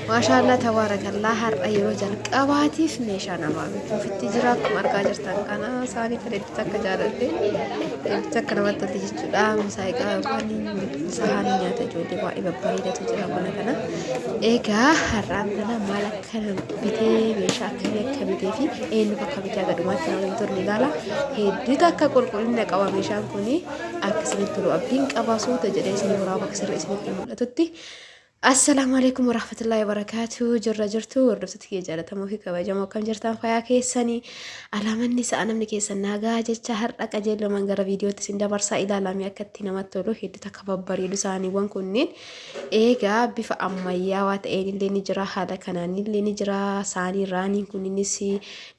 Maashaallah tabaarakallaa har'a yeroo jalqabaatiif meeshaa namaa bituufitti jira akkuma argaa jirtan kana isaanii kan hedduutu akka jaaladhe hedduutu akka namatti tolti jechuudha. Misaayiqaa yookaan sahaanii nyaata ijoollee baay'ee babbareedatu jira mana kana. Egaa har'aan tana maal akka bitee meeshaa akkamii akka bitee fi eenyu akka bitee haga dhumaatti nama hin turne ilaala. Hedduutu akka qulqullina qaba meeshaan kuni akka isinitti tolu abdiin qaba suuta jedhee isin waraaba akka sirrii isinitti mul'atutti. Assalaamu alaikum warahmatullahi wabarakatuh. Jirra jirtu hordoftoota kiyya jaallatamoo fi kabajamoo akkam jirtan fayyaa keessanii alaamanni sa'a namni keessan nagaa jecha har'a qajeelumaan gara viidiyootti isin dabarsaa ilaalamee akka itti namatti tolu hedduu takka babbareedu isaaniiwwan kunneen eegaa bifa ammayyaawaa ta'een illee ni jira haala kanaan illee ni jira saanii raaniin kunniinis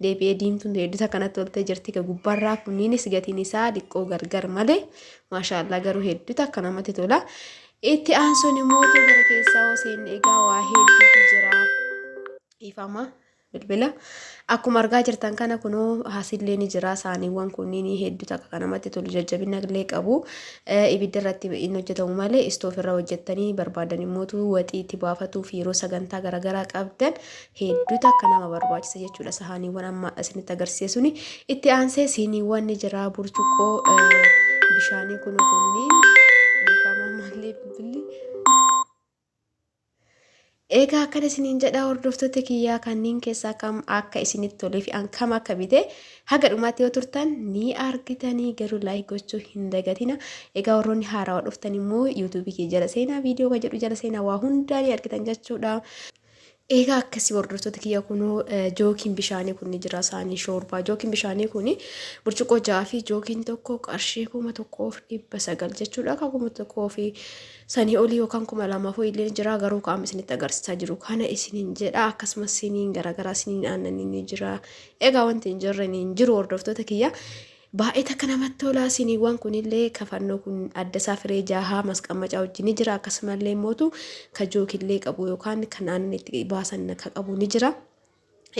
deebi'ee diimtuun hedduu takka natti toltee jirti ka gubbaarraa kunniinis gatiin isaa diqqoo gargar malee maashaallah garuu hedduu takka namatti tola. Itti aansuun immoo utuu gara keessaa hoo seenne egaa waa hedduutu jira. Dhiifama bilbila. Akkuma argaa jirtan kana kunoo hasillee ni jira. Saaniiwwan kunniin hedduu takka kan namatti tolu jajjabina illee qabu. Ibidda irratti hin hojjetamu malee istoof irra hojjettanii barbaadan immootu waxii itti baafatuuf yeroo sagantaa garaagaraa qabdan hedduu takka nama barbaachisa jechuudha. Sahaaniiwwan amma isinitti agarsiise suni itti aansee siiniiwwan ni jira burcuqqoo bishaanii kun kunniin dhiifama malee bilbilli. Egaa akkana isiniin jedha hordoftoota kiyyaa kanneen keessaa kam akka isinitti tolee fi an kam akka bite haga dhumaatti yoo turtan ni argitanii garuu laayik gochuu hin dagatina. Egaa warroonni haarawaa dhuftan immoo yuutuubii kiyya jala seenaa viidiyoo kan jedhu jala seenaa waa hundaa ni argitan jechuudha. Egaa akkasii hordoftoota kiyya kunoo jookiin bishaanii kun ni jira isaanii shoorbaa jookiin bishaanii kun burcuqqoo ja'aa fi jookiin tokko qarshii 1900 jechuudha kan kuma tokkoo fi sanii olii yookaan 2000 illee ni jira garuu qaama isinitti agarsiisaa jiru kana isiniin jedha akkasumas siniin garaagaraa siniin aannanii ni jira egaa wanti hin jirre hin jiru hordoftoota kiyya. Baay'ee takka namatti tola. Siniiwwan kunillee kafannoo kun adda isaa firee jaahaa masqammacaa wajjin ni jira. Akkasumallee mootu ka jookillee qabu yookaan kan aannan itti baasan ka qabu ni jira.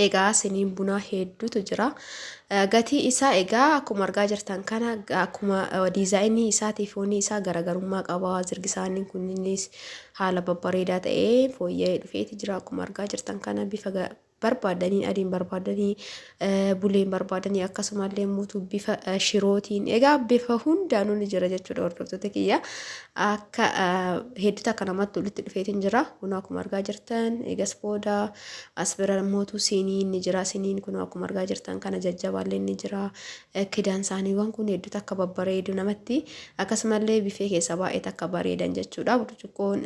Egaa siniin bunaa hedduutu jira. Gatii isaa egaa akkuma argaa jirtan kana akkuma diizaayinii isaatii fi foonii isaa garaagarummaa qaba. Zirgi isaanii kunniinis haala babbareedaa ta'ee fooyya'ee dhufeeti jira. Akkuma argaa jirtan kana bifa barbaadaniin adiin barbaadanii buleen barbaadanii akkasumallee immoo bifa shirootiin egaa bifa hundaanuu ni jira jechuudha hordoftoota kiyya akka hedduutu akka namatti walitti dhufeetiin jira kun akkuma argaa jirtan eegas booda as bira mootu siniin ni jira siniin kun akkuma argaa jirtan kana jajjabaallee ni jira kidaan saaniiwwan kun hedduutu akka babbareedu namatti akkasumallee bifee keessa baay'ee akka bareedan jechuudha burcuqqoon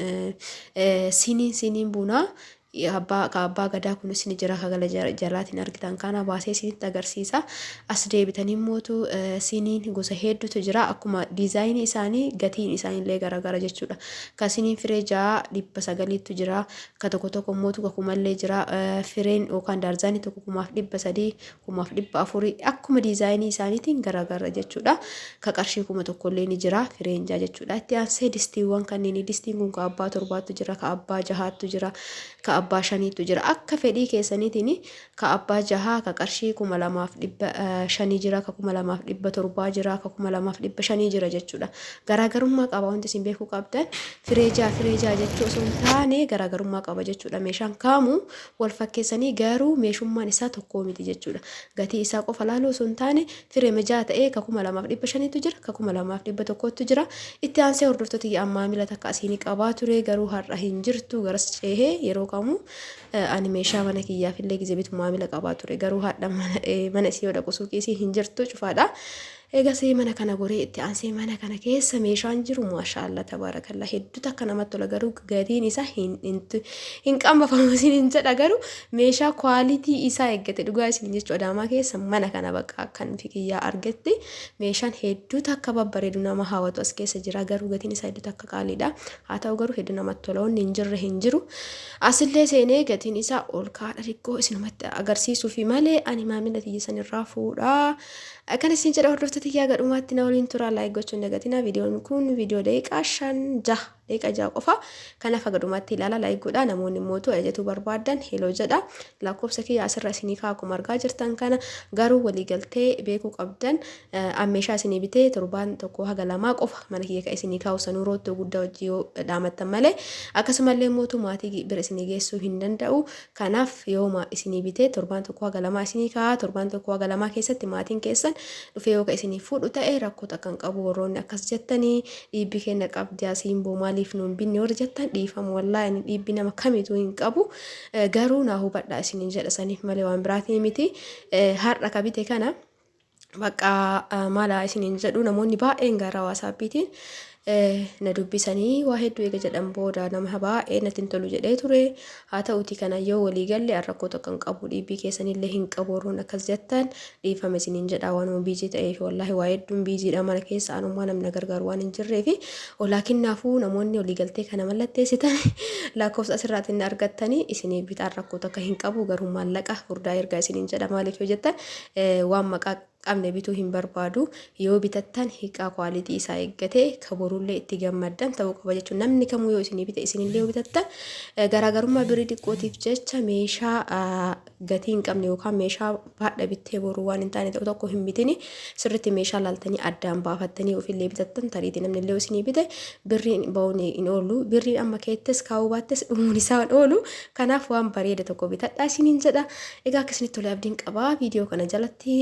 siniin bunaa Abbaa ka abbaa gadaa kunis ni jira ka gala jalaatiin argitan kana baasee isinitti agarsiisa. As deebitanii mootu siniin gosa hedduutu jira. Akkuma diizaayinii isaanii gatiin isaaniillee garaagara jechuudha. Ka siniin firee ja'a 900tu jira. Ka tokko tokko mootu ka kumallee jira. Fireen yookaan daarzaanii tokko 1300 1400 akkuma diizaayinii isaaniitiin garaagara jechuudha. Ka qarshii 1000 illee ni jira fireen ja'a jechuudha. Itti aansee distiiwwan kanneen distiin kun ka abbaa torbaattu jira, ka abbaa jahaattu jira, ka abbaa shaniittu jira. Akka fedhii keessaniitiin ka abbaa jahaa ka qarshii 2500 jira, ka 2700 jira, ka 2500 jira jechuudha. Garaagarummaa qaba wanti isin beekuu qabdan firee ja'a firee ja'a jechuu osoo hin taane garaagarummaa qaba jechuudha. Meeshaan kaamuu wal fakkeessanii garuu meeshummaan isaa tokkoo miti jechuudha. Gatii isaa qofa laaluu osoo hin taane Firema 6 ta'ee ka 2500tu jira, ka 2100tu jira. Itti aansee hordoftoota kiyya an maamila takka asiini qabaa ture garuu har'a hin jirtu garas ceehee yeroo kamuu ani meeshaa mana kiyyaaf illee gize bitu maamila qabaa ture garuu hadha mana isii yoo dhaqu suuqii isii hin jirtu cufaadha. Egasii mana kana goree itti aansee mana kana keessa meeshaan jiru maashaallah tabaarakallah hedduu takka namatti tola garuu gatiin isaa hin hin qambafamu isin hin jedha garuu meeshaa kwaalitii isaa eeggate dhugaa isin jechuu Adaamaa keessa mana kana bakka akkan fikiyyaa argetti meeshaan hedduu takka babbareedu nama hawatu as keessa jira garuu gatiin isaa hedduu takka qaaliidha haa ta'u garuu hedduu namatti tola wanni hin jirre hin jiru asillee seenee gatiin isaa ol kaadha xiqqoo isinumatti agarsiisuufi malee ani maamila tiyya sanirraa fuudhaa akkan isin jedha hordoftoota kiyyaa gadhumaatti na waliin turaa laayik gochuun dagatinaa viidiyoon kun viidiyoo daqiiqaa 5 6. Daqiiqaa 6 qofa. Kanaaf haga dhumaatti ilaala, like godhaa. Namoonni mootu ajajatuu barbaaddan hello jedha. Lakkoofsa kiyya asirra isinii kaa akkuma argaa jirtan kana. Garuu waliigaltee beekuu qabdan, an meeshaa isinii bitee torbaan 1 haga 2 qofa mana kiyya kan isinii kaa'u, sanuu roottoo guddaa hojii yoo dhaamattan malee. Akkasumallee mootu maatii bira isinii geessuu hin danda'u. Kanaaf yooma isinii bitee torbaan 1 haga 2 isinii kaa'a. Torbaan 1 haga 2 keessatti maatiin keessan dhufee yoo ka isinii fuudhu ta'e rakkoo takka hin qabu. Warroonni akkas jettanii dhiibbi kenna qabdi asiin boo maaliif nuun binne warri jettan, dhiifama, wallaahi ani dhiibbi nama kamiituu hin qabu. Garuu naa hubadhaa isiniin jedha, saniif malee waan biraatii miti. Har'a ka bite kana bakka maala isiniin jedhu, namoonni baay'een gara WhatsAppiitiin na dubbisanii waa hedduu eega jedhan booda nama baay'ee natti hin tolu jedhee ture. Haa ta'uti kana yoo walii galle an rakkoo tokko hin qabu, dhiibbii keessanillee hin qabu. Warroon akkas jettan dhiifama isiniin jedha, waanuma busy ta'eef, wallaahi waa hedduun busydha mana keessa, anummaa namni na gargaaru waan hin jirreefi. Olaakinnaafuu namoonni waliigaltee kana mallatteessitan lakkoofsa asirraatiin argattanii isinii bitaan rakkoo takka hin qabu. Garuu maallaqa furdaa ergaa isiniin jedha. Maaliif yoo jettan, waan maqaa qabne bituu hin barbaadu. Yoo bitattan hiqaa quality isaa eeggate ka borullee itti gammaddan ta'uu qaba jechuudha. Namni kamuu yoo isinii bite, isinillee yoo bitattan, garaagarummaa birrii xiqqootiif jecha meeshaa gatii hin qabne yookaan meeshaa baadha bittee boruu waan hin taane ta'u tokko hin bitini. Sirriitti meeshaa laaltanii addaan baafattanii ofillee bitattan, tariitii namni illee isinii bite birriin ba'uun hin oolu. Birriin amma keettes kaa'uu baattes dhumuun isaa hin oolu. Kanaaf waan bareeda tokko bitadhaa isiniin jedha. Egaa akkasinitti tole abdiin qabaa. Viidiyoo kana jalatti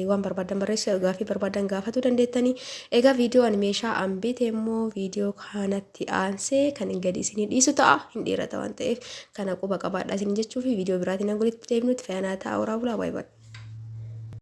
waan barbaadan barreessuu, gaaffii barbaadan gaafatuu dandeettanii. Egaa viidiyoo ani meeshaa an bite immoo viidiyoo kanatti aansee kan gadi isinii dhiisu ta'a. Hin dheerata waan ta'eef kana quba qabaadhaa isin jechuu fi viidiyoo biraatiin hanga walitti deebinutti fayanaa ta'a, horaa bulaa, baay'ee baay'ee.